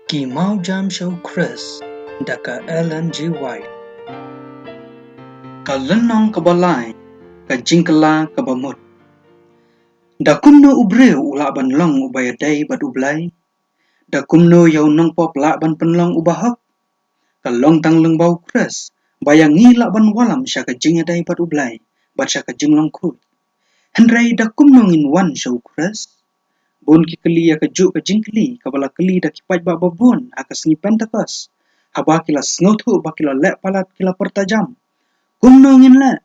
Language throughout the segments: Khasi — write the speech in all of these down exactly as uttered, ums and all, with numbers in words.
Ki Mawjam sha u Khrist da ka Ellen G. White. Ka lynnong kaba lai, ka jingkylla kaba mut. Da kumno u briew u lah ban long uba ïadei bad U Blei? Da kumno ïa u nongpop lah ban pynlong uba hok? Ka long tang lyngba u Khrist ba ïa ngi lah ban wallam sha ka jingïadei bad U Blei bad sha ka jinglong khuid. Hynrei da kumno ngin wan sha u Khrist? Bun ki kylli ïa kajuh ka jingkylli kaba la kylli da ki paidbah babun ha ka sngi Pentekost, haba ki la sngewthuh ba ki la leh palat, ki la pyrta jam: Kumno ngin leh?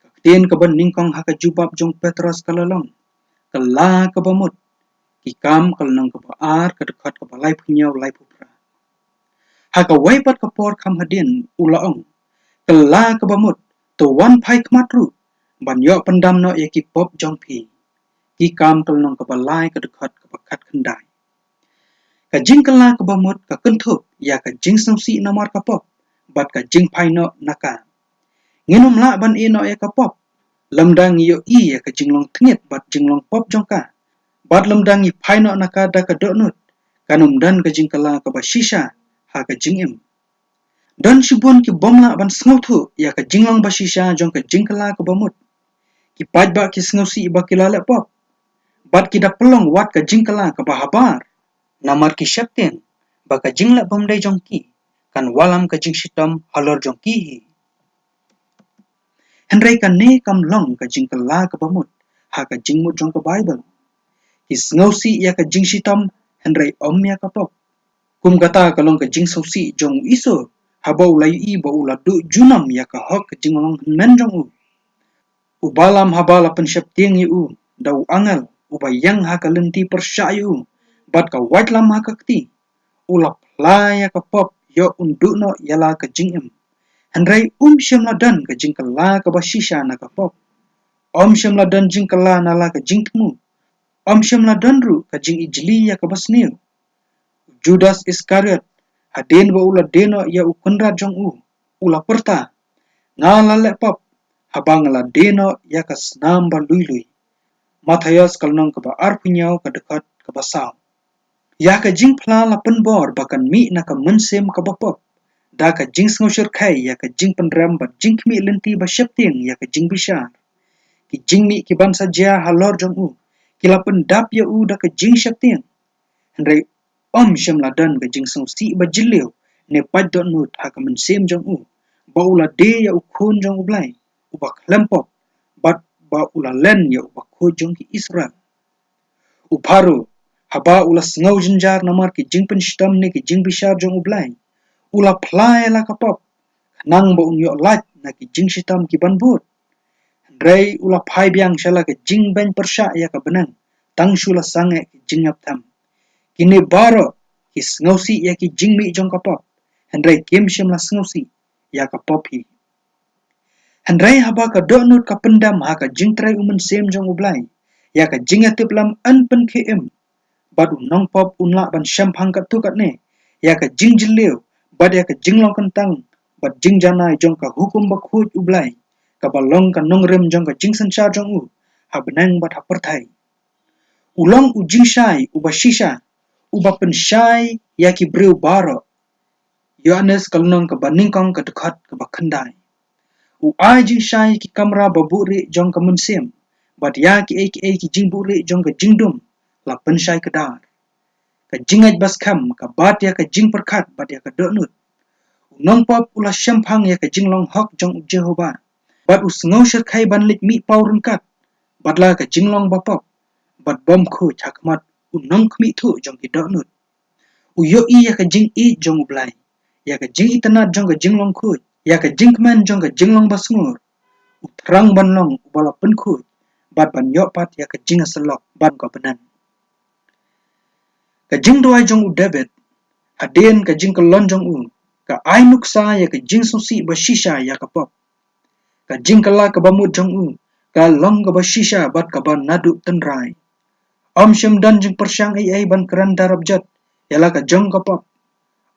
Ka ktien kaba nyngkong ha ka jubab jong u Petros ka la long: Kylla kaba mut. Ki Kam ka lynnong kaba ar, ka dkhot kaba laiphew hynñiew, laiphew phra. Ha kawei pat ka por kham hadien u la ong: Kylla kaba mut, to wan phai khmat ruh ban ïoh pyndam noh ïa ki pop jong phi. Ki Kam ka lynnong kaba lai, ka dkhot kaba khatkhyndai. Ka jingkylla kaba mut ka kynthup ïa ka jingsngewsih namar ka pop bad ka jingphai noh na ka. Ngin ym lah ban ïeh noh ïa ka pop lymda ngi ïohi ïa ka jinglong tngit bad jinglong pop jong ka, bad lymda ngi phai noh na ka da ka dohnud. Kan ym don ka jingkylla kaba shisha ha ka jingim. Don shibun ki bym lah ban sngewthuh ïa ka jinglong ba shisha jong ka jingkylla kaba mut. Ki paidbah ki sngewsih ba ki la leh pop bad ki da pynlong wat ka jingkylla kaba habar, namar ki sheptieng ba ka jingleh bymdei jong ki kan wallam ka jingshitom halor jong ki hi. Hynrei kane kam long ka jingkylla kaba mut ha ka jingmut jong ka Baibl. Ki sngewsih ïa ka jingshitom hynrei ym ïa ka pop. Kum kata ka long ka jingsngewsih jong u Esau haba u la ïohi ba u la duh junom ïa ka hok ka jinglong hynmen jong u. U Balaam haba la pynsheptieng ïa u da u angel uba ïeng ha ka lynti pyrshah ïa u bad ka waitlam ha ka kti, u la phla ïa ka pop ïoh un duh noh ïa la ka jingim. Hynrei um shym la don ka jingkylla kaba shisha na ka pop. Um shym la don jingkylla na la ka jingthmu. Um shym la don ruh ka jingijli ïa kaba sniew. U Judas Iskariot, hadien ba u la die noh ïa u kynrad jong u, u la pyrta: Nga la leh pop haba nga la die noh ïa ka snam ba lui lui. Mathaios ka lynnong kaba arphew hynñiew, ka dkhot kaba saw. Ïa ka jingphla la pynbor ba kan mih na ka mynsiem kaba pop da ka jingsngewshyrkhei ïa ka jingpynrem bad jingkhmih lynti ba sheptieng ïa ka jingbishar. Ki jingmih ki ban sa jia halor jong u ki la pyndap ïa u da ka jingsheptieng. Hynrei um shym la don ka jingsngewsih ba jylliew ne paid dohnud ha ka mynsiem jong u ba u la die ïa u Khun jong U Blei uba khlem pop bad ba u la len ïa u Bakhuid jong ki Israel. U Pharaoh, haba u la sngew jynjar namar ki jingpynshitom ne ki jingbishar jong U Blei, u la phla ïa la ka pop khnang ba un ïoh lait na ki jingshitom ki ban bud. Hynrei u la phai biang sha la ka jingbeiñ pyrshah ïa ka bneng tang shu la sangeh ki jingïap them. Kine baroh ki sngewsih ïa ki jingmih jong ka pop, hynrei kim shym la sngewsih ïa ka pop hi. Hynrei haba ka dohnud ka pyndam ha ka jingtrei u Mynsiem jong U Blei ïa ka jingïatiplem yn pynkhie im, bad u nongpop un lah ban shemphang katto katne ïa ka jingjylliew bad ïa ka jinglong kyntang bad jingjanai jong ka hukum bakhuid U Blei, kaba long ka nongrim jong ka jingsynshar jong u ha bneng bad ha pyrthei. U long u jingshai uba shisha, uba pynshai ïa ki briew baroh. Ïoannis ka lynnong kaba nyngkong, ka dkhot kaba khyndai. U ai jingshai ïa ki kamra ba buhrieh jong ka mynsiem, bad ïa kiei kiei ki jingbuhrieh jong ka jingdum la pynshai kdar. Ka jingngeit ba skhem ka bat ïa ka jingpyrkhat bad ïa ka dohnud. U nongpop u la shemphang ïa ka jinglong hok jong u Jehobah, bad u sngewshyrkhei ban leit mih paw ryngkat bad la ka jinglong ba pop bad bymkhuid ha khmat u nongkhmih thuh jong ki dohnud. U ïohi ïa ka jingïeit jong U Blei, ïa ka jingitynnad jong ka jinglong khuid, ïa ka jingkmen jong ka jinglong ba sngur. U thrang ban long uba la pynkhuid bad ban ïoh pat ïa ka jingïasyllok ban ka bneng. Ka jingduwai jong u David hadien ka jingkyllon jong u ka ai nuksa ïa ka jingsngewsih ba shisha ïa ka pop. Ka jingkylla kaba mut jong u ka long kaba shisha bad kaba naduh tynrai. Ym shym don jingpyrshang ei ei ban kren darap jot ïa la ka jong ka pop.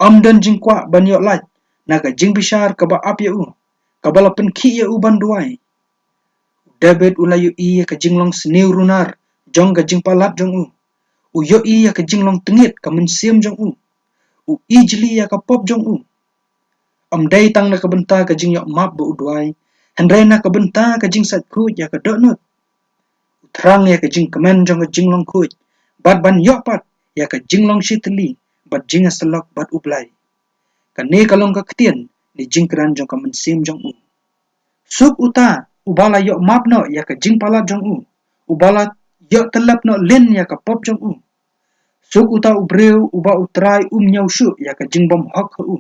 Ym don jingkwah ban ïoh lait na ka jingbishar kaba ap ïa u, kaba la pynkhih ïa u ban duwai. U David u la ïohi ïa ka jinglong sniew runar jong ka jingpalat jong u. U ïohi ïa ka jinglong tngit ka mynsiem jong u u ijli ïa ka pop jong u. Ym dei tang na ka bynta ka jingïoh map ba u duwai, hynrei na ka bynta ka jingsatkhuid ïa ka dohnud. U thrang ïa ka jingkmen jong ka jinglong khuid, bad ban ïoh pat ïa ka jinglong shitylli bad jingïasyllok bad U Blei. Kane ka long ka ktien ne jingkren jong ka mynsiem jong u. Suk uta uba la ïoh map noh ïa ka jingpalat jong u, uba la ïoh tyllep noh lin ïa ka pop jong u. Suk uta u briew uba U Trai um ñiew shuh ïa ka jingbymhok ha u,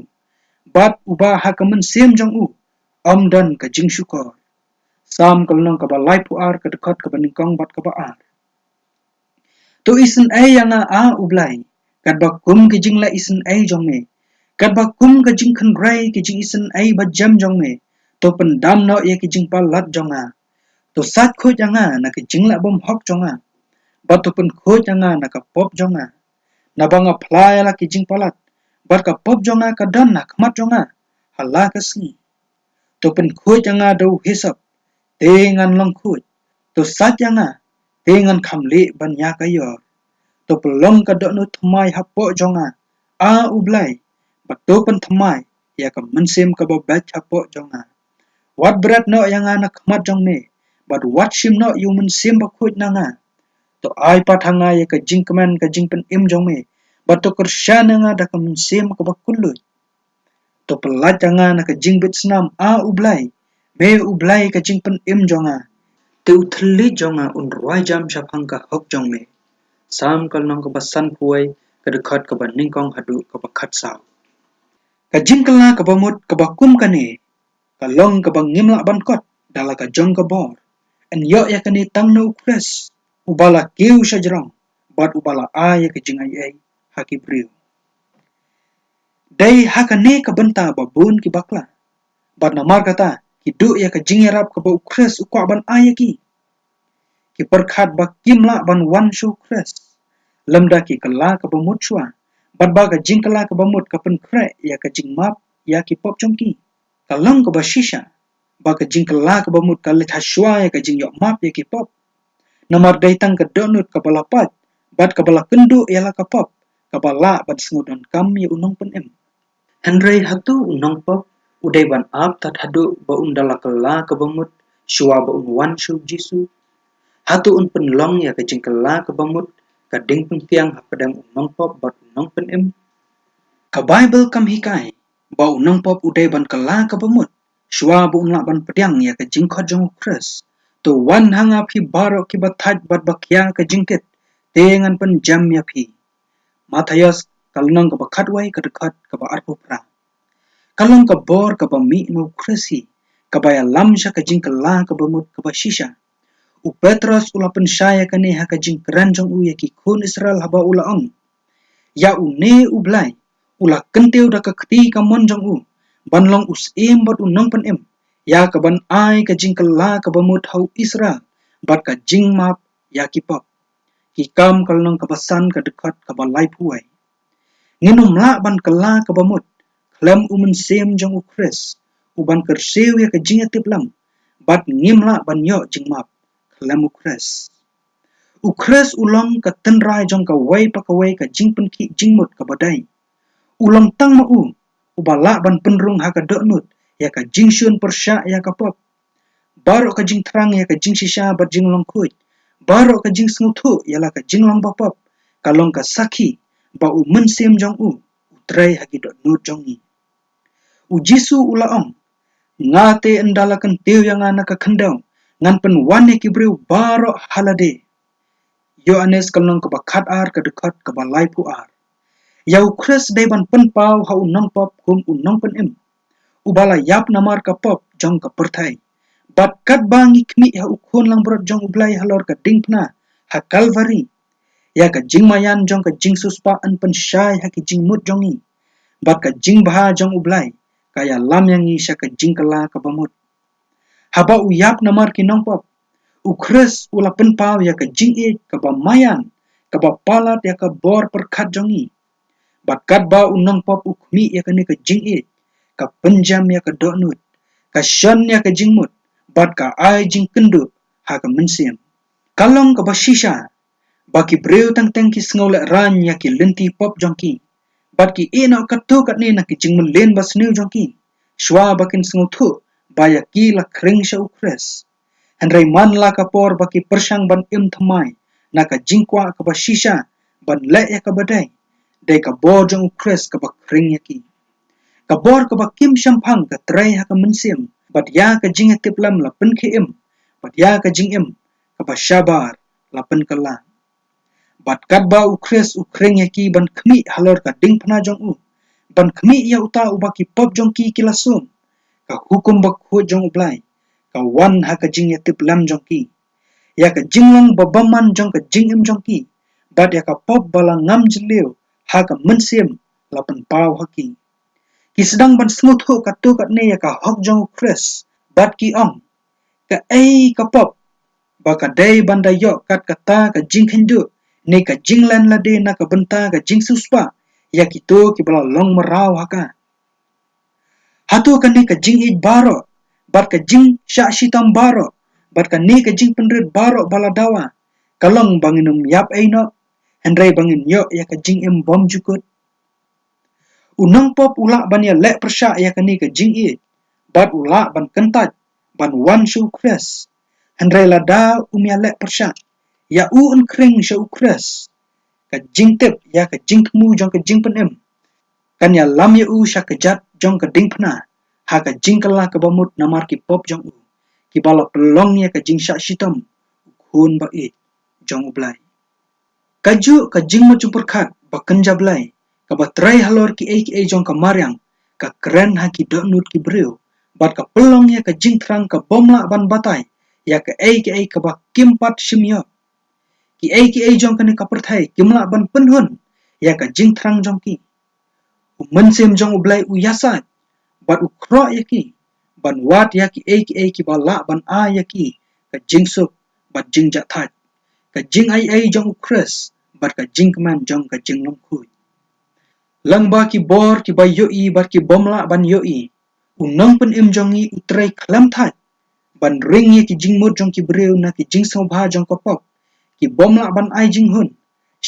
bad uba ha ka mynsiem jong u ym don ka jingshukor. Salm ka lynnong kaba laiphew ar, ka dkhot kaba nyngkong bad kaba ar. To isynei ïa nga, A U Blai, katba kum ki jingleh isynei jong me, katba kum ka jingkynrei ki jingisynei bajem jong me. To pyndam noh ïa ki jingpalat jong nga. To sait khuid ïa nga na ki jingleh bymhok jong nga, bad to pynkhuid ïa nga na ka pop jong nga. Naba nga phla ïa la ki jingpalat, bad ka pop jong nga ka don ha khmat jong nga ha la ka sngi. To pynkhuid ïa nga da u hisop, te ngan long khuid. To sait ïa nga, te ngan kham lieh ban ïa ka ïor. To pynlong ka dohnud thymmai hapoh jong nga, A U Blai, bad to pynthymmai ïa ka mynsiem kaba beit hapoh jong nga. Wat bret noh ïa nga na khmat jong me, bad wat shim noh ïa u Mynsiem Bakhuid na nga. To ai pat ha nga ïa ka jingkmen ka jingpynim jong me, bad to kyrshan ïa nga da ka mynsiem kaba kylluid. To pyllait ïa nga na ka jingbit snam, A U Blai, me U Blai ka jingpynim jong nga. Te u thylliej jong nga un rwai jam shaphang ka hok jong me. Salm ka lynnong kaba sanphew wei, ka dkhot kaba nyngkong haduh kaba khatsaw. Ka jingkylla kaba mut kaba kum kane ka long kaba ngim lah ban kot da la ka jong ka bor. Yn ïoh ïa kane tang na U Khrist, uba la kiew shajrong, bad uba la ai ïa ka jingaiei ha ki briew. Dei ha kane ka bynta ba bun ki bakla, bad namar kata ki duh ïa ka jingïarap kaba U Khrist u kwah ban ai ïa ki. Ki pyrkhat ba kim lah ban wan sha U Khrist lymda ki kylla kaba mut shuwa, bad ba ka jingkylla kaba mut ka pynkhreh ïa ka jingmap ïa ki pop jong ki. Ka long kaba shisha ba ka jingkylla kaba mut ka leit ha shuwa ïa ka jingïoh map ïa ki pop. Namar dei tang ka dohnud kaba la pait bad kaba la kynduh ïa la ka pop kaba lah ban sngewdonkam ïa u nongpynim. Hynrei hato u nongpop u dei ban ap tad haduh ba un da la kylla kaba mut shuwa ba un wan sha U Jisu? Hato un pynlong ïa ka jingkylla kaba mut ka ding pynkiang hapdeng u nongpop bad u nongpynim? Ka Baibl kam hikai ba u nongpop u dei ban kylla kaba mut shuwa ba un lah ban pdiang ïa ka jingkhot jong U Khrist. To wan ha nga phi baroh kiba thait bad ba khia ka jingkit, te ngan pynjem ïa phi. Mathaios ka lynnong kaba khatwei, ka dkhot kaba arphew phra. Ka long ka bor kaba mih na U Khrist hi kaba ïalam sha ka jingkylla kaba mut kaba shisha. U Petros u la pynshai ïa kane ha ka jingkren jong u ïa ki khun Israel haba u la ong, ïa une U Blai u la kyntiew da ka kti kamon jong u ban long u syiem bad u nongpynim ïa kaban ai ka jingkylla kaba mut ha u Israel bad ka jingmap ïa ki pop. Ki Kam ka lynnong kaba san, ka dkhot kaba laiphew wei. Ngin ym lah ban kylla kaba mut khlem u Mynsiem jong U Khrist uban kyrsiew ïa ka jingïatiplem, bad ngim lah ban ïoh jingmap khlem U Khrist. U Khrist u long ka tynrai jong kawei pa kawei ka jingpynkhih jingmut kaba dei. U long tang ma u uba lah ban pynrung ha ka dohnud ïa ka jingshun pyrshah ïa ka pop. Baroh ka jingthrang ïa ka jingshisha bad jinglong khuid, baroh ka jingsngewthuh ïa la ka jinglong bapop, ka long ka sakhi ba u Mynsiem jong u u trei ha ki dohnud jong ngi. U Jisu u la ong, nga te ynda la kyntiew ïa nga na ka khyndew, ngan pynwan ïa ki briew baroh ha lade. Ïoannis ka lynnong kaba khatar, ka dkhot kaba laiphew ar. Ïa U Khrist dei ban pynpaw ha u nongpop kum u nongpynim uba la ïap namar ka pop jong ka pyrthei. Bad katba ngi khmih ha u khun langbrot jong U Blai halor ka diengphna ha Kalvari, ïa ka jingmaïan jong ka jingsiewspah yn pynshai ha ki jingmut jong ngi. Bad ka jingbha jong U Blai ka ïalam ïa ngi sha ka jingkylla kaba mut. Haba u ïap namar ki nongpop, U Khrist u la pynpaw ïa ka jingïeit kaba maïan kaba palat ïa ka bor pyrkhat jong ngi. Bad katba u nongpop u khmih ïa kane ka jingïeit, ka pynjem ïa ka dohnud, ka shon ïa ka jingmut, bad ka ai jingkynduh ha ka mynsiem. Ka long kaba shisha ba ki briew teng teng ki sngew lehraiñ ïa ki lynti pop jong ki, Bad ki ïeh noh katto katne na ki jingmlien basniew jong ki, shwa ba kin sngewthuh ba ïa ki la khring sha u Khrist. Hynrei man la ka por ba ki pyrshang ban im thymmai na ka jingkwah kaba shisha ban leh ïa kaba dei, dei ka bor jong u Khrist kaba khring ïa ki. Ka bor kaba kim shemphang ka trei ha ka mynsiem, bad ïa ka jingïatiplem la pynkhie im, bad ïa ka jingim kaba shabar la pynkylla. Bad katba u Khrist u khring ïa ki ban khmih halor ka diengphna jong u, ban khmih ïa uta uba ki pop jong ki ki la sum, ka hukum bakhuid jong u Blei ka wan ha ka jingïatiplem jong ki. Ïa ka jinglong ba bymman jong ka jingim jong ki, bad ïa ka pop ba la ngam jylliew ha ka mynsiem la pynpaw ha ki. Ki sdang ban sngewthuh katto katne ïa ka hok jong u Khrist, bad ki ong, kaei ka pop ba ka dei ban da ïoh kat kata ka jingkheiñ duh ne ka jinglen lade na ka bynta ka jingsiewspah ïa kito kiba la long mraw ha ka? Hato kane ka jingïeit baroh, bad ka jingshah shitom baroh, bad kane ka jingpynrit baroh ba la dawa, ka long ba ngin ym ïap ei noh, hynrei ba ngin ïoh ïa ka jingim bymjukut? U nongpop u lah ban ïaleh pyrshah ïa kane ka jingïeit, bad u lah ban kyntait ban wan sha u Khrist. Hynrei lada um ïaleh pyrshah, ïa u un khring sha u Khrist, ka jingtip ïa ka jingthmu jong ka jingpynim kan ïalam ïa u sha kjat jong ka diengphna ha ka jingkylla kaba mut namar ki pop jong u, kiba la pynlong ïa ka jingshah shitom u Khun ba ïeit jong u Blei. Kajuh ka jingmut jingpyrkhat ba kynja blei kaba trei halor kiei kiei jong ka mariang ka kren ha ki dohnud ki briew, bad ka pynlong ïa ka jingthrang ka bym lah ban batai ïa kaei kaei kaba kim pat shym ïoh. Kiei kiei jong kane ka pyrthei kim lah ban pynhun ïa ka jingthrang jong ki. U Mynsiem jong u Blei u ïasaid bad u khroh ïa ki ban wad ïa kiei kiei kiba lah ban ai ïa ki ka jingsuk bad jingjahthait, ka jingaiei jong u Khrist bad ka jingkmen jong ka jinglong khuid. Lyngba ki bor kiba ïohi bad ki bym lah ban ïohi, u nongpynim jong ngi u trei khlem thait ban ring ïa ki jingmut jong ki briew na ki jingsngewbha jong ka pop ki bym lah ban ai jinghun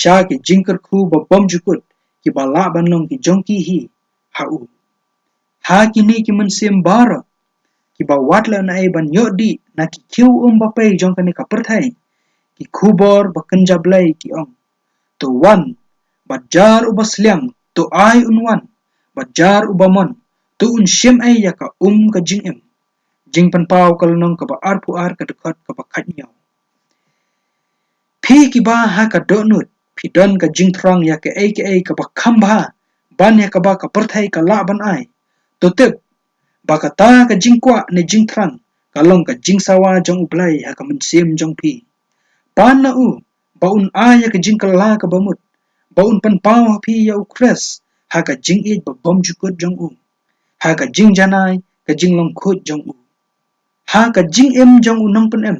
sha ki jingkyrkhu ba bymjukut kiba lah ban long ki jong ki hi ha u. Ha kine ki mynsiem baroh kiba wad lehnohei ban ïoh dih na ki khiew um ba pei jong kane ka pyrthei, ki khubor ba kynja blei ki ong, to wan, bad jar uba sliang to ai un wan, bad jar uba mon to un shim ei ïa ka um ka jingim. Jingpynpaw ka lynnong kaba arphew ar ka dkhot kaba khathynñiew. Phi kiba ha ka dohnud phi don ka jingthrang ïa kaei kaei kaba kham bha ban ïa kaba ka pyrthei ka lah ban ai, to tip ba kata ka jingkwah ne jingthrang ka long ka jingsawa jong u Blei ha ka mynsiem jong phi. Pan na u ba un ai ïa ka jingkylla kaba mut, ba un pynpaw ha phi ïa u Khrist ha ka jingïeit ba bymjukut jong u, ha ka jingjanai ka jinglong khuid jong u, ha ka jingim jong u nongpynim.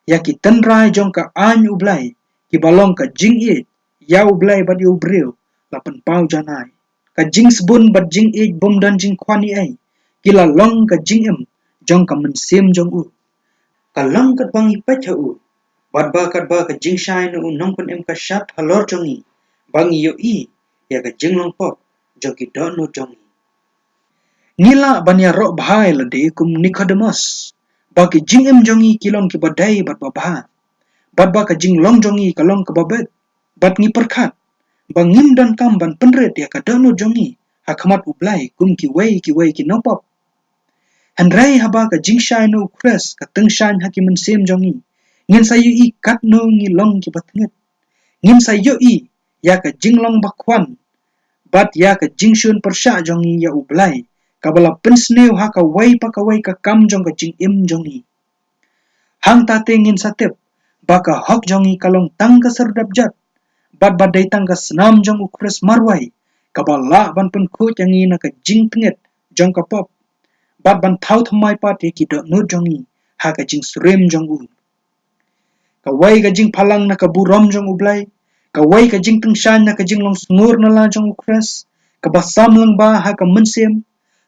Ïa ki tynrai jong ka aiñ u Blei kiba long ka jingïeit ïa u Blei bad ïa u briew la pynpaw janai. Ka jingsbun bad jingïeit bym don jingkhwan ei ei ki la long ka jingim jong ka mynsiem jong u. Ka long katba ngi peit ha u, bad ba katba ka jingshai na u nongpynim ka shad halor jong ngi, ba ngi ïohi ïa ka jinglong pop jong ki dohnud jong ngi. Ngi lah ban ïaroh bha ïa lade kum Nikodemos ba ki jingim jong ngi ki long kiba dei bad ba bha, bad ba ka jinglong jong ngi ka long kaba beit, bad ngi pyrkhat ba ngim donkam ban pynrit ïa ka dohnud jong ngi ha khmat u Blei kum kiwei kiwei ki nongpop. Hynrei haba ka jingshai na u Khrist ka tyngshaiñ ha ki mynsiem jong ngi, ngin sa ïohi katno ngi long kiba tngit. Ngin sa ïohi ïa ka jinglong bakhwan bad ïa ka jingshun pyrshah jong ngi ïa u Blei kaba la pynsniew ha kawei pa kawei ka kam jong ka jingim jong ngi. Hangta te ngin sa tip ba ka hok jong ngi ka long tang ka serdep jot, bad ba dei tang ka snam jong u Khrist marwei kaba lah ban pynkhuid ïa ngi na ka jingtngit jong ka pop, bad ban thaw thymmai pat ïa ki dohnud jong ngi ha ka jingsyriem jong u. Kawei ka jingphalang na ka burom jong u Blei, kawei ka jingtyngshaiñ na ka jinglong sngur na la jong u Khrist, kaba sam lyngba ha ka mynsiem,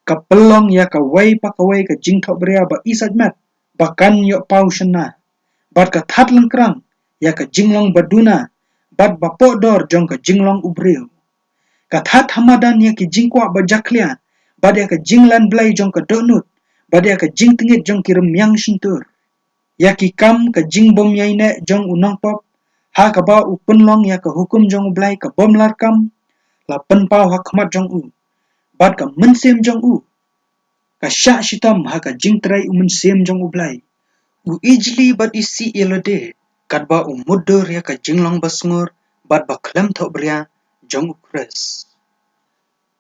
ka pynlong ïa kawei pa kawei ka jingthohbria ba isaitmet ba kan ïoh paw shynna, bad ka that lyngkrang ïa ka jinglong ba duna bad ba pohdor jong ka jinglong u briew. Ka that ha madan ïa ki jingkwah ba jakhlia, bad ïa ka jinglan blei jong ka dohnud, bad ïa ka jingtngit jong ki rmiang shyntur. Ïa ki kam ka jingbym ïaineh jong u nongpop, ha kaba u pynlong ïa ka hukum jong U Blei ka bym larkam, la pynpaw ha khmat jong u. Bad ka mynsiem jong u ka shah shitom ha ka jingtrei u mynsiem jong U Blei. U ijli bad isih ïa lade, katba u mutdur ïa ka jinglong basngur, bad ba khlem thohbria jong U Khrist.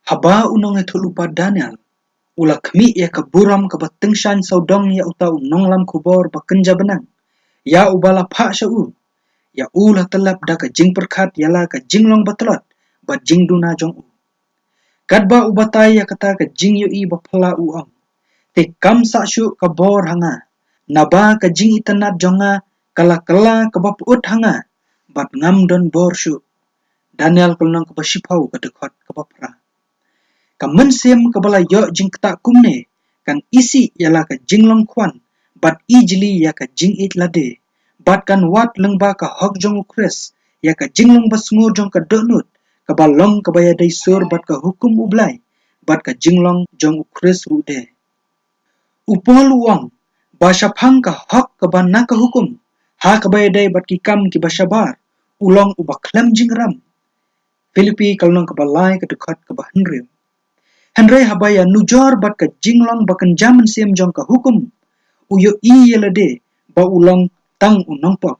Haba u nongïathuhlypa Daniel u la khmih ïa ka burom kaba tyngshaiñ sawdong ïa uta u nonglam khubor ba kynja bneng, ïa uba la phah sha u, ïa u la tyllep da ka jingpyrkhat ïa la ka jinglong batlot bad jingduna jong u. Katba u batai ïa kata ka jingïohi ba phylla u ong: Te kam sah shuh ka bor ha nga, naba ka jingitynnad jong nga ka la kylla kaba pyut ha nga, bad ngam don bor shuh. Daniel ka lynnong kaba shiphew, ka dkhot kaba phra. Ka mynsiem kaba la ïoh jingktah kumne kan isih ïa la ka jinglong khwan, bad ijli ïa ka jingïeit lade, bad kan wad lyngba ka hok jong U Khrist ïa ka jinglong basngur jong ka dohnud, kaba long kaba ïadei sur bad ka hukum U Blei, bad ka jinglong jong U Khrist ruh de. U Paul u ong ba shaphang ka hok kaba na ka hukum, ha kaba ïadei bad ki kam kiba shabar, u long uba khlem jingrem. Philippi ka lynnong kaba lai, ka dkhot kaba hynriew. Hynrei haba ïanujor bad ka jinglong ba kynja mynsiem jong ka hukum, u ïohi ïa lade ba u long tang u nongpop.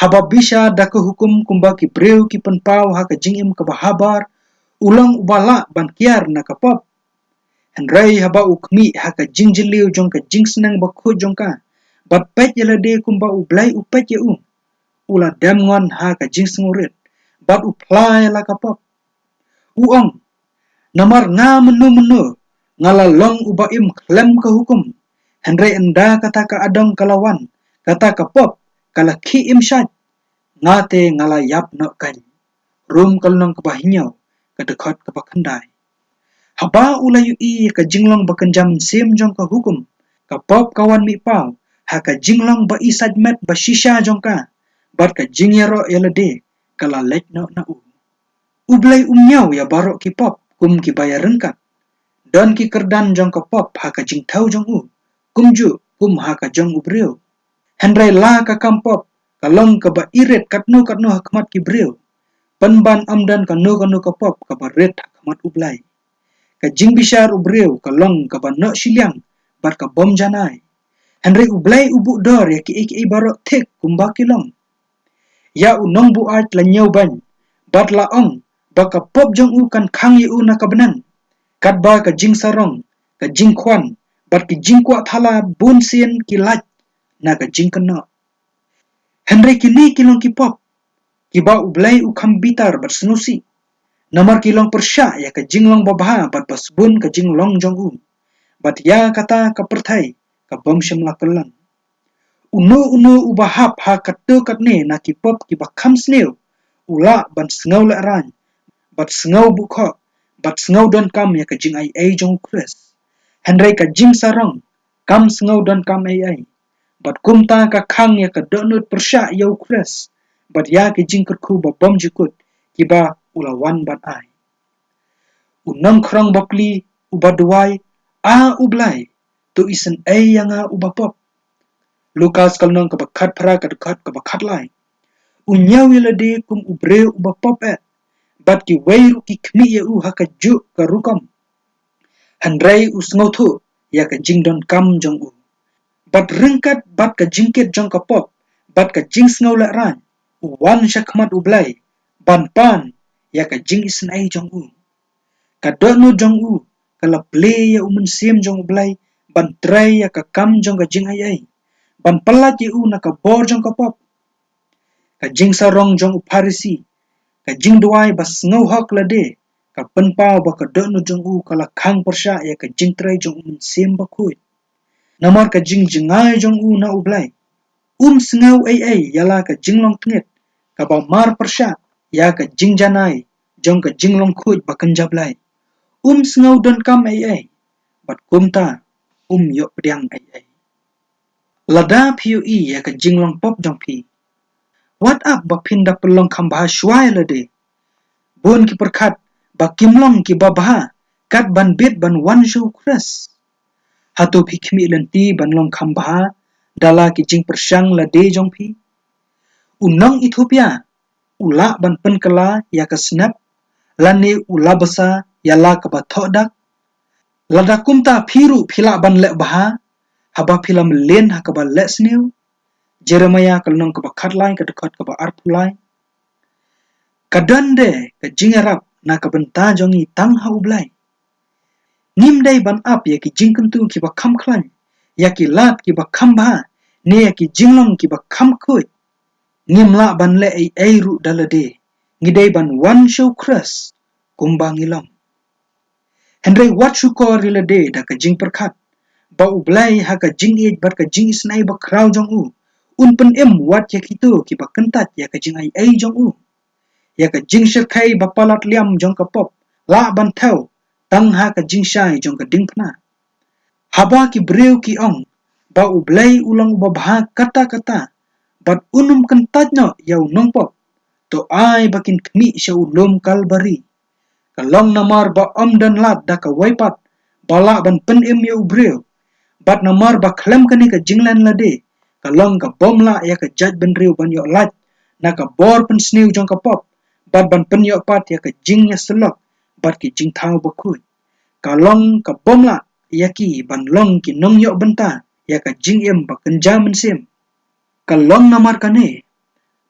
Haba bishar da ka hukum kumba ki briew ki pynpaw ha ka jingim kaba habar, u long uba lah ban kiar na ka pop. Hynrei haba u khmih ha ka jingjylliew jong ka jingsneng bakhuid jong ka, bad peit ïa lade kumba U Blei u peit ïa u, u la dem ngon ha ka jingsngewrit, bad u phla ïa la ka pop. U ong: Namar nga mynno mynno nga la long uba im khlem ka hukum, hynrei ynda kata ka adong ka la wan, kata ka pop ka la khih im shait, nga te nga la ïap noh keiñ. Rom ka lynnong kaba hynñiew, ka dkhot kaba khyndai. Haba u la ïohi ïa ka jinglong ba kynja mynsiem jong ka hukum, ka pop ka wan mih paw ha ka jinglong ba isait met ba shisha jong ka, bad ka jingïaroh ïa lade ka la leit noh na u. U Blei um ñiew ïa baroh ki pop kum kiba ïaryngkat. Don ki kyrdan jong ka pop ha ka jingthew jong u, kumjuh kum ha ka jong u briew. Hynrei la ka kam pop ka long kaba irit katno katno ha khmat ki briew, pynban ym don kano kano ka pop kaba rit ha khmat U Blei. Ka jingbishar u briew ka long kaba noh shiliang bad ka bym janai. Hynrei U Blei u buh dor ïa kiei kiei baroh thik kumba ki long. Ïa u nongbuaid la ñiewbeiñ, bad la ong ba ka pop jong u kan khang ïa u na ka bneng, katba ka jingsarong, ka jingkhwan, bad ki jingkwah thala bunsien ki lait na ka jingkynnoh. Hynrei kine ki long ki pop kiba U Blei u kham bitar bad sngewsih, namar ki long pyrshah ïa ka jinglong babha bad ba sbun ka jinglong jong u, bad ïa kata ka pyrthei ka bym shym la kyllon. Uno uno uba hap ha katto katne na ki pop kiba kham sniew, u lah ban sngew lehraiñ, bad sngew buhkhoh, bad sngew donkam ïa ka jingaiei jong U Khrist. Hynrei ka jingsarong kam sngew donkam ei ei, bad kumta ka khang ïa ka dohnud pyrshah ïa U Khrist, bad ïa ki jingkyrkhu ba bym jukut kiba u la wan ban ai. U nongkhrong bapli uba duwai: A U Blei, to isynei ïa nga uba pop. Lukas ka lynnong kaba khatphra, ka dkhot kaba khatlai. U ñiew ïa lade kum u briew uba pop eh, bad kiwei ruh ki khmih ïa u ha kajuh ka rukom. Hynrei u sngewthuh ïa ka jingdonkam jong u, bad ryngkat bad ka jingkit jong ka pop bad ka jingsngew lehraiñ, u wan sha khmat U Blei ban pan ïa ka jingisynei jong u. Ka dohnud jong u ka la plie ïa u Mynsiem jong U Blei ban trei ïa ka kam jong ka jingaiei, ban pyllait ïa u na ka bor jong ka pop. Ka jingsarong jong u Pharisi, ka jingduwai ba sngewhok lade, ka pynpaw ba ka dohnud jong u ka la khang pyrshah ïa ka jingtrei jong u Mynsiem Bakhuid. Namar ka jingjngai jong u na U Blei, um sngew ei ei ïa la ka jinglong tngit kaba mar pyrshah ïa ka jingjanai jong ka jinglong khuid ba kynja Blei. Um sngew donkam ei ei, bad kumta um ïoh pdiang ei ei. Lada phi ïohi ïa ka jinglong pop jong phi, wat ap ba phin da pynlong kham bha shuwa ïa lade. Bun ki pyrkhat ba kim long kiba bha kat ban bit ban wan sha u Khrist? Hato phi khmih lynti ban long kham bha da la ki jingpyrshang lade jong phi? U nong Ethiopia u lah ban pynkylla ïa ka snep, lane u la basa ïa la kaba thoh dak? Lada kumta phi ruh phi lah ban leh bha haba phi la mlien ha kaba leh sniew. Jeremiah ka lynnong kaba khatlai ka dkhot kaba arphew lai. Ka don de ka jingïarap na ka bynta jong ngi tang ha U Blei. Ngim dei ban ap ïa ki jingkyntu kiba kham khlaiñ, ïa ki lad kiba kham bha, ne ïa ki jinglong kiba kham khuid. Ngim lah ban leh ei ei ruh da lade. Ngi dei ban wan sha u Khrist kumba ngi long. Hynrei wat shukor ïa lade da ka jingpyrkhat ba U Blei ha ka jingïeit bad ka jingisynei bakhraw jong u un pynim wat ïa kito kiba kyntait ïa ka jingaiei jong u. Ïa ka jingshyrkhei ba palat liam jong ka pop lah ban thew tang ha ka jingshai jong ka diengphna. Haba ki briew ki ong ba U Blei u long uba bha katta katta bad un ym kyntait noh ïa u nongpop, to ai ba kin khmih sha u lum Kalbari. Ka long namar ba ym don lad da kawei pat ba lah ban pynim ïa u briew, bad namar ba khlem kane ka jinglen lade ka long ka bym lah ïa ka jaitbynriew ban ïoh lait na ka bor pynsniew jong ka pop, bad ban pynïoh pat ïa ka jingïasyllok bad ki jingthaw bakhuid. Ka long ka bym lah ïa ki ban long ki nongïoh bynta ïa ka jingim ba kynja mynsiem. Ka long namar kane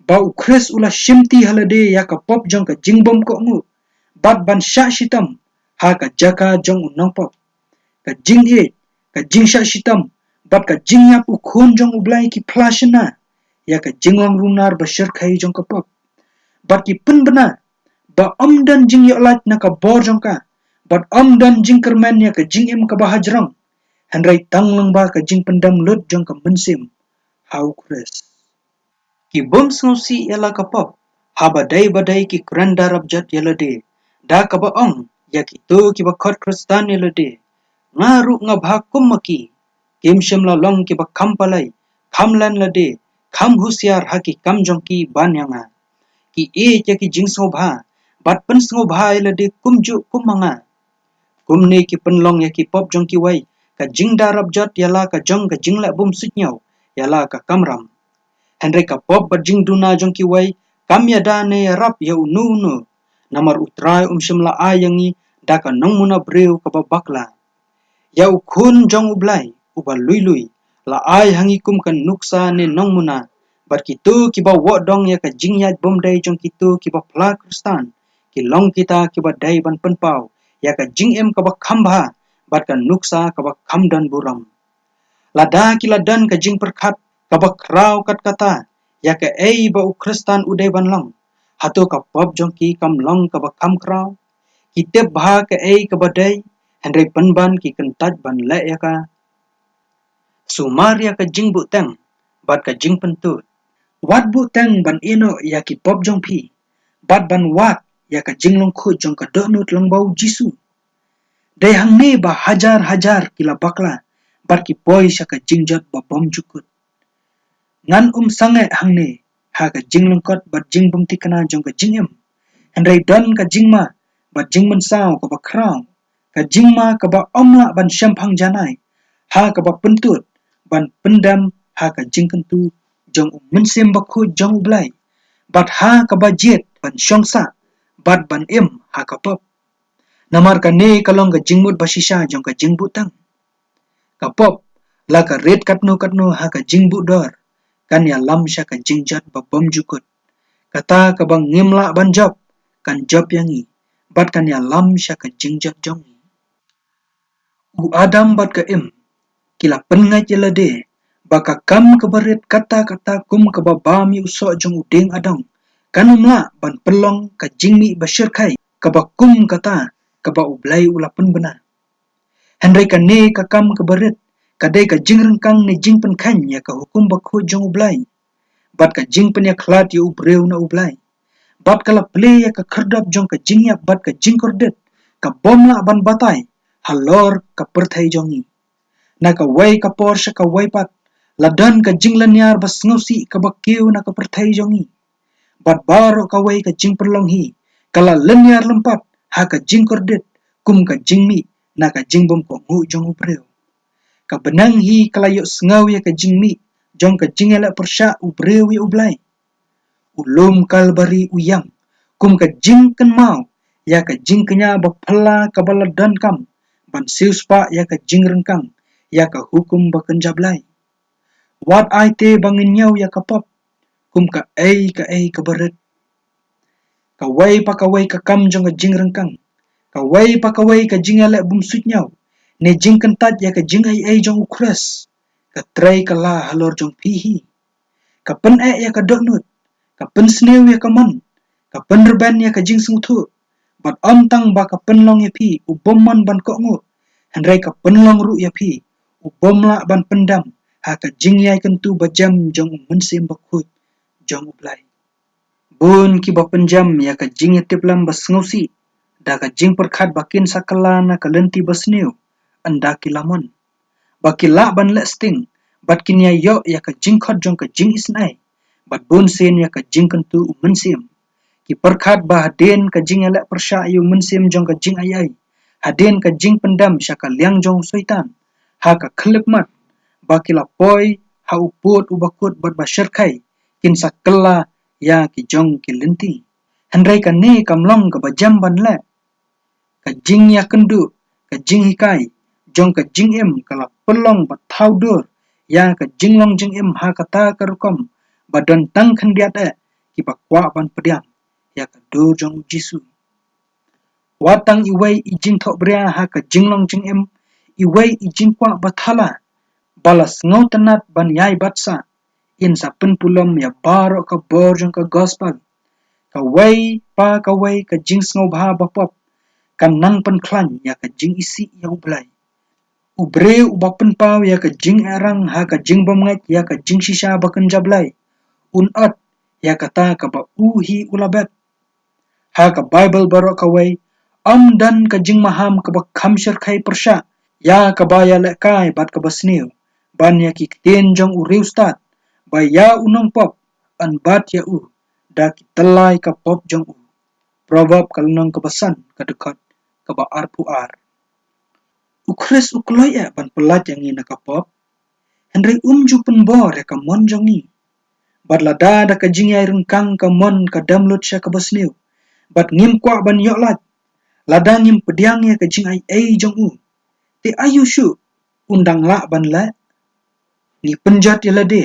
ba u Khrist u la shimti ha lade ïa ka pop jong ka jingbymkohnguh bad ban shah shitom ha ka jaka jong u nongpop. Ka jingïeit, ka jingshah shitom bad ka jingïap u Khun jong U Blei ki phla shynna ïa ka jinglong runar ba shyrkhei jong ka pop. Bad ki pynbna ba ym don jingïoh lait na ka bor jong ka, bad ym don jingkyrmen ïa ka jingim kaba hajrong, hynrei tang lyngba ka jingpyndem lut jong ka mynsiem ha u Khrist. Ki bym sngewsih ïa la ka pop haba dei ba dei ki kren da rapjot ïa lade, da kaba ong ïa kito kiba khot Khristan ïa lade, nga ruh nga bha kum ma ki. Kim shym la long kiba kham palai, kham len lade, kham husiar ha ki kam jong ki ban ïa nga. Ki ïeit ïa ki jingsngewbha bad pynsngewbha ïa lade kumjuh kum ma nga. Kumne ki pynlong ïa ki pop jong kiwei ka jingda rapjot ïa la ka jong ka jingleh bymsuidñiew ïa la ka kamram. Hynrei ka pop bad jingduna jong kiwei kam ïada ne ïarap ïa uno uno, namar U Trai um shym la ai ïa ngi da ka nongmuna briew kaba bakla. Ïa u Khun jong U Blei uba lui lui la ai ha ngi kum ka nuksa ne nongmuna, bad kito kiba wad dong ïa ka jingïaid bymdei jong kito kiba phla Khristan ki long kita kiba dei ban pynpaw ïa ka jingim kaba kham bha bad ka nuksa kaba kham don burom. Lada ki la don ka jingpyrkhat kaba khraw kat kata ïa kaei ba u Khristan u dei ban long, hato ka pop jong ki kam long kaba kham khraw? Ki tip bha kaei kaba dei, hynrei pynban ki kyntait ban leh ïa ka. Sumar ïa ka jingbuhteng bad ka jingpyntud. Wat buhteng ban ïehnoh ïa ki pop jong phi bad ban wad ïa ka jinglong khuid jong ka dohnud lyngba U Jisu. Dei hangne ba hajar hajar ki la bakla bad ki poi sha ka jingjot ba bymjukut. Ngan ym sangeh hangne ha ka jinglyngkot bad jingbymthikna jong ka jingim, hynrei don ka jingma bad jingmynsaw kaba khraw, ka jingma kaba ym lah ban shemphang janai, ha kaba pyntud ban pyndem ha ka jingkyntu jong u Mynsiem Bakhuid jong U Blei, bad ha kaba jied ban shong sah bad ban im ha ka pop. Namar kane ka long ka jingmut ba shisha jong ka jingbuhteng. Ka pop, la ka rit katno katno ha ka jingbuhdor, kan ïalam sha ka jingjot ba bymjukut. Kata kaba ngim lah ban jop kan jop ïa ngi, bad kan ïalam sha ka jingjot jong ngi. U Adam bad ka Im ki la pynngeit ïa lade ba ka kam kaba rit katta katta kum kaba bam ïa u soh jong u dieng adong kan ym lah ban pynlong ka jingmih ba shyrkhei kaba kum kata kaba U Blei u la pynbna. Hynrei kane ka kam kaba rit ka dei ka jingryngkang ne jingpynkheiñ ïa ka hukum bakhuid jong U Blei, bad ka jingpynïakhlad ïa u briew na U Blei, bad ka la plie ïa ka khyrdop jong ka jingïap bad ka jingkordit ka bym lah ban batai halor ka pyrthei jong ngi. Na kawei ka por sha kawei pat la don ka jinglynñiar ba sngewsih kaba kiew na ka pyrthei jong ngi, bad baroh kawei ka jingpynlong hi ka la lynñiar lympat ha ka jingkordit kum ka jingmih na ka jingbymkohnguh jong u briew. Ka bneng hi ka la ïohsngew ïa ka jingmih jong ka jingïaleh pyrshah u briew ïa U Blei. U lum Kalbari u ïeng kum ka jingkynmaw ïa ka jingkñia baphylla kaba la donkam ban siewspah ïa ka jingryngkang ïa ka hukum bakynja blei. Wat ai te ba ngin ñiew ïa ka pop kum kaei kaei kaba rit. Kawei pa kawei ka kam jong ka jingryngkang, kawei pa kawei ka jingïaleh bymsuidñiew ne jingkyntait ïa ka jingaiei jong U Khrist, ka trei kylla halor jong phi hi. Ka pyneh ïa ka dohnud, ka pynsniew ïa ka mon, ka pynrben ïa ka jingsngewthuh, bad ym tang ba ka pynlong ïa phi u bym mon ban kohnguh, hynrei ka pynlong ruh ïa phi u bym lah ban pyndam ha ka jingïai kyntu bajem jong U Mynsiem Bakhuid jong U Blei. Bun kiba pynjem ïa ka jingïatiplem basngewsih da ka jingpyrkhat ba kin sa kylla na ka lynti basniew ynda ki la mon, ba ki lah ban leh sting bad kin ïai ïoh ïa ka jingkhot jong ka jingisynei, bad bunsien ïa ka jingkyntu u mynsiem. Ki pyrkhat ba hadien ka jingïaleh pyrshah ïa u mynsiem jong ka jingaiei, hadien ka jingpyndem sha ka liang jong u Soitan ha ka khyllipmat, ba ki la poi ha u pud uba kut bad ba shyrkhei, kin sa kylla ïa ki jong ki lynti. Hynrei kane kam long kaba jem ban leh. Ka jingïakynduh, ka jinghikai jong ka jingim ka la pynlong ba thaw dur ïa ka jinglong jingim ha kata ka rukom ba don tang khyndiat eh kiba kwah ban pdiang ïa ka dur jong U Jisu. Wat tang iwei i jingthohbria ha ka jinglong jingim, iwei i jingkwah bathala ba la sngewtynnat ban ïai bat sah, in sa pynpulom ïa baroh ka bor jong ka gospel. Kawei pa kawei ka jingsngewbha bapop kan nang pynkhlaiñ ïa ka jingisih ïa U Blei. U briew uba pynpaw ïa ka jingerang ha ka jingbymngeit ïa ka jingshisha bakynja blei, un ot ïa kata kaba u hi u la bet. Ha ka Baibl baroh kawei, ym don ka jingmaham kaba kham shyrkhei pyrshah ïa kaba ïalehkai bad kaba sniew ban ïa ki ktien jong u riewstad, ba ïa u nongpop yn bat ïa u da ki tyllai ka pop jong u. Proverb ka lynnong kaba san ka dkhot kaba arphew ar. U Khrist u kloi eh ban pyllait ïa ngi na ka pop, hynrei um ju pynbor ïa ka mon jong ngi. Bad lada da ka jingïai ryngkang ka mon ka dem lut sha kaba sniew, bad ngim kwah ban ïoh lait, lada ngim pdiang ïa ka jingaiei jong u, te aïu shuh un dang lah ban leh? Ngi pynjot ïa lade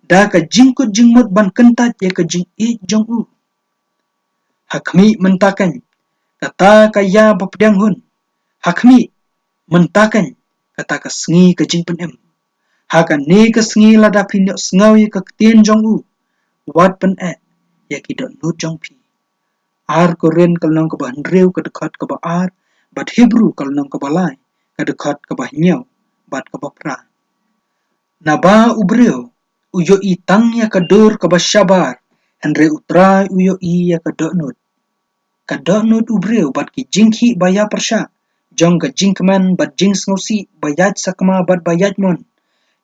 da ka jingkut jingmut ban kyntait ïa ka jingïeit jong u. Ha khmih mynta keiñ kata ka ïa ba pdiang hun. Ha khmih mynta keiñ kata ka sngi ka jingpynim. Ha kane ka sngi lada phin ïohsngew ïa ka ktien jong u, wat pyneh ïa ki dohnud jong phi. Ar Korinth ka lynnong kaba hynriew ka dkhot kaba ar, bad Hebru ka lynnong kaba lai ka dkhot kaba hynñiew bad kaba phra. Naba u briew u ïohi tang ïa ka dur kaba shabar, hynrei U Trai u ïohi ïa ka dohnud. Ka dohnud u briew bad ki jingkhih ba ïa pyrshah jong ka jingkmen bad jingsngewsih ba ïaid sakma bad ba ïaid mon,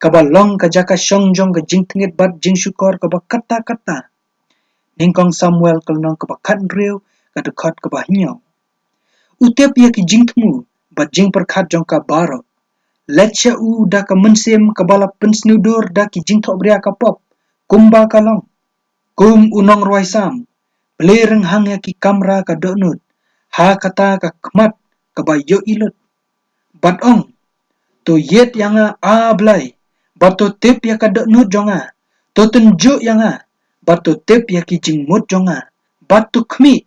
kaba long ka jaka shong jong ka jingtngit bad jingshukor kaba katta katta. Nyngkong Samuel ka lynnong kaba khathynriew ka dkhot kaba hynñiew. U tip ïa ki jingthmu bad jingpyrkhat jong ka baroh. Leit sha u da ka mynsiem kaba la pynsniew dur da ki jingthohbria ka pop, kumba ka long. Kum u nongrwai Salm, plie rynghang ïa ki kamra ka dohnud ha kata ka khmat kaba ïohi lut. Bad ong, to ïeit ïa nga, A Blei, bad to tip ïa ka dohnud jong nga, to tynjuh ïa nga, bad to tip ïa ki jingmut jong nga, bad to khmih,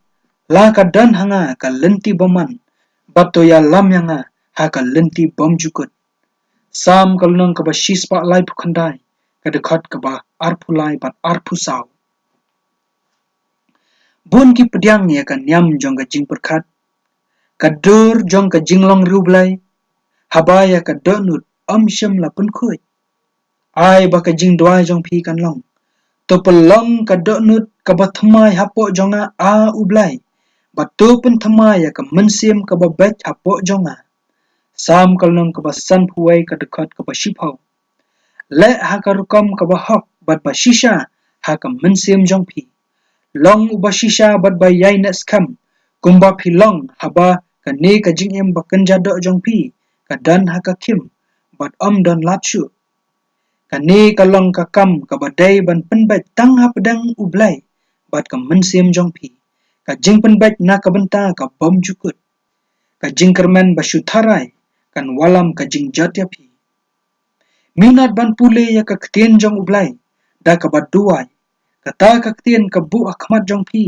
la ka don ha nga ka lynti bymman, bad to ïalam ïa nga ha ka lynti bymjukut. Salm ka lynnong kaba shispah laiphew khyndai, ka dkhot kaba arphew lai bad arphew saw. Bun ki pdiang ïa ka niam jong ka jingpyrkhat, ka dur jong ka jinglong riewblei, haba ïa ka dohnud ym shym la pynkhuid. Ai ba ka jingduwai jong phi kan long, to pynlong ka dohnud kaba thymmai hapoh jong nga, A U Blei, bad to pynthymmai ïa ka mynsiem kaba beit hapoh jong nga. Salm ka lynnong kaba sanphew wei ka dkhot kaba shiphew. Leh ha ka rukom kaba hok bad ba shisha ha ka mynsiem jong phi. Long uba shisha bad ba ïaineh skhem, Kumba phi long haba kane ka jingim ba kynja doh jong phi ka don ha ka khim bad ym don lad shuh. Kane ka long ka kam kaba dei ban pynbeit tang hapdeng U Blei bad ka mynsiem jong phi, ka jingpynbeit na ka bynta ka bymjukut. Ka jingkyrmen ba shu tharai kan wallam ka jingjot ïa phi. Minot ban pule ïa ka ktien jong U Blei da kaba duwai. Kata ka ktien ka buh ha khmat jong phi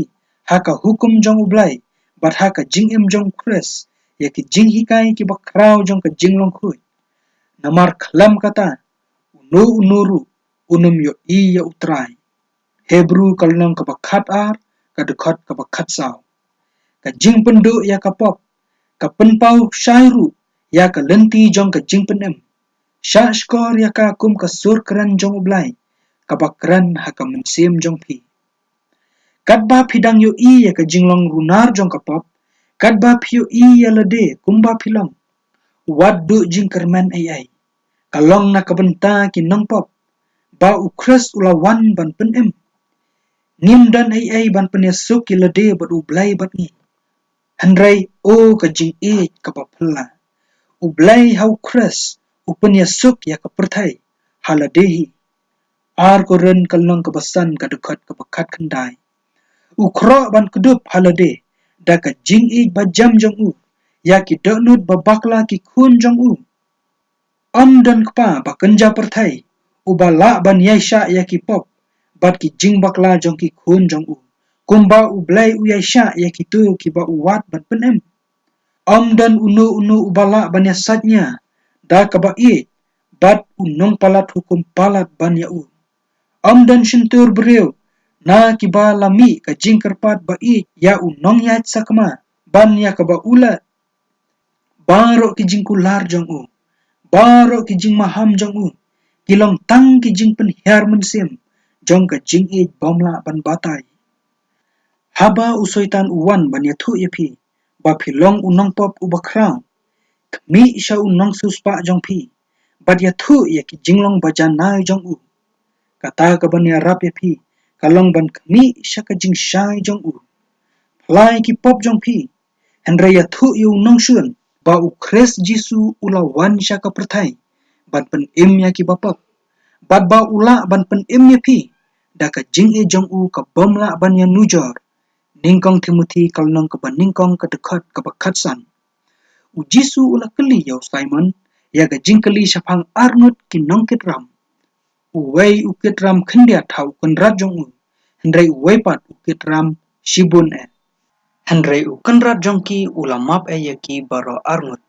ha ka hukum jong U Blei bad ha ka jingim jong U Khrist ïa ki jinghikai kiba khraw jong ka jinglong khuid. Namar khlem kata, uno uno ruh unym ïohi ïa U Trai. Hebru ka lynnong kaba khatar, ka dkhot kaba khatsaw. Ka jingpynduh ïa ka pop ka pynpaw shai ruh ïa ka lynti jong ka jingpynim. Shah shkor ïa ka kum ka sur kren jong U Blei kaba kren ha ka mynsiem jong phi. Katba phi dang ïohi ïa ka jinglong runar jong ka pop, katba phi ïohi ïa lade kumba phi long, wat duh jingkyrmen ei ei. Ka long na ka bynta ki nongpop ba U Khrist u la wan ban pynim. Ngim don ei ei ban pynïasuk ïa lade bad U Blei bad ngi. Hynrei, o ka jingïeit kaba phylla, U Blei ha U Khrist u pynïasuk ïa ka pyrthei ha lade hi. Ar Korinth ka lynnong kaba san, ka dkhot kaba khatkhyndai. U khroh ban kdup ha lade da ka jingïeit ba jem jong u ïa ki dohnud ba bakla, ki khun jong u. Ym don kpa ba kynja pyrthei uba lah ban ïaishah ïa ki pop bad ki jingbakla jong ki khun jong u, kumba U Blei u ïaishah ïa kito kiba u wad ban pynim. Ym don uno uno uba lah ban ïasaid nia da kaba ïeit bad u nongpalat hukum palat ban ïa u. Ym don shyntur briew na kiba la mih ka jingkyrpad ba ïeit ïa u nongïaid sakma ban ïa kaba u leh. Baroh ki jingkular jong u, baroh ki jingmaham jong u, ki long tang ki jingpynhiar mynsiem jong ka jingïeit bym lah ban batai. Haba u Soitan u wan ban ïathuh ïa phi ba phi long u nongpop uba khraw, khmih sha u nongsiewspah jong phi bad ïathuh ïa ki jinglong ba janai jong u. Kata kaban ïarap ïa phi ka long ban khmih sha ka jingshai jong u. Phlai ki pop jong phi, hynrei ïathuh ïa u nongshun ba U Khrist Jisu u la wan sha ka pyrthei ban pynim ïa kiba pop, bad ba u lah ban pynim ïa phi da ka jingïeit jong u ka bym lah ban ïanujor. Nyngkong Timothi ka lynnong kaba nyngkong, ka dkhot kaba khatsan. U Jisu u la kylli ïa u Simon ïa ka jingkylli shaphang arngut ki nongkit ram. Uwei u kit ram khyndiat ha u kynrad jong u, hynrei uwei pat u kit ram shibun eh. Hynrei u kynrad jong ki u la map eh ïa ki baroh arngut.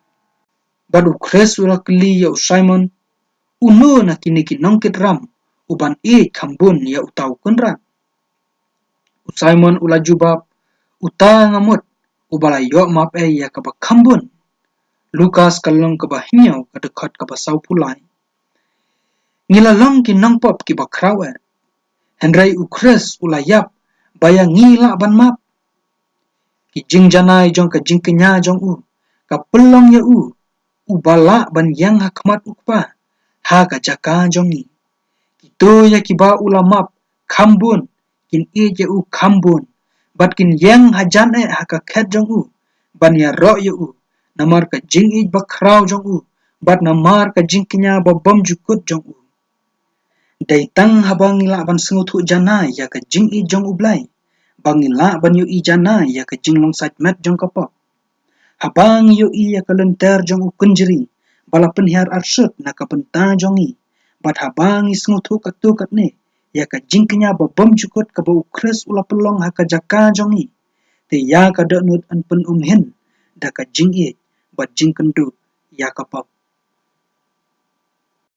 Bad U Khrist u la kylli ïa u Simon, uno na kine ki nongkit ram uban ïeit kham bun ïa uta u kynrad? U Simon u la jubab, uta nga mut uba la ïoh map eh ïa kaba kham bun. Lukas ka lynnong kaba hynñiew, ka dkhot kaba sawphew lai. Ngi la long ki nongpop kiba khraw eh, hynrei U Khrist u la ïap ba ïa ngi lah ban map. Ki jingjanai jong ka jingkñia jong u ka pynlong ïa u uba lah ban ïeng ha khmat U Kpa ha ka jaka jong ngi. Kito ïa kiba u la map kham bun kin ïeit ïa u kham bun, bad kin ïeng hajan eh ha ka khet jong u ban ïaroh ïa u, namar ka jingïeit bakhraw jong u bad namar ka jingkñia ba bymjukut jong u. Dei tang haba ngi lah ban sngewthuh janai ïa ka jingïeit jong U Blei ba ngi lah ban ïohi janai ïa ka jinglong sait met jong ka pop. Haba ngi ïohi ïa ka lynter jong u kynjri ba la pynhiar arsut na ka bynta jong ngi, bad haba ngi sngewthuh katto katne ïa ka jingkñia ba bymjukut kaba U Khrist u la pynlong ha ka jaka jong ngi, te ïa ka dohnud yn pynumhin da ka jingïeit bad jingkynduh ïa ka pop.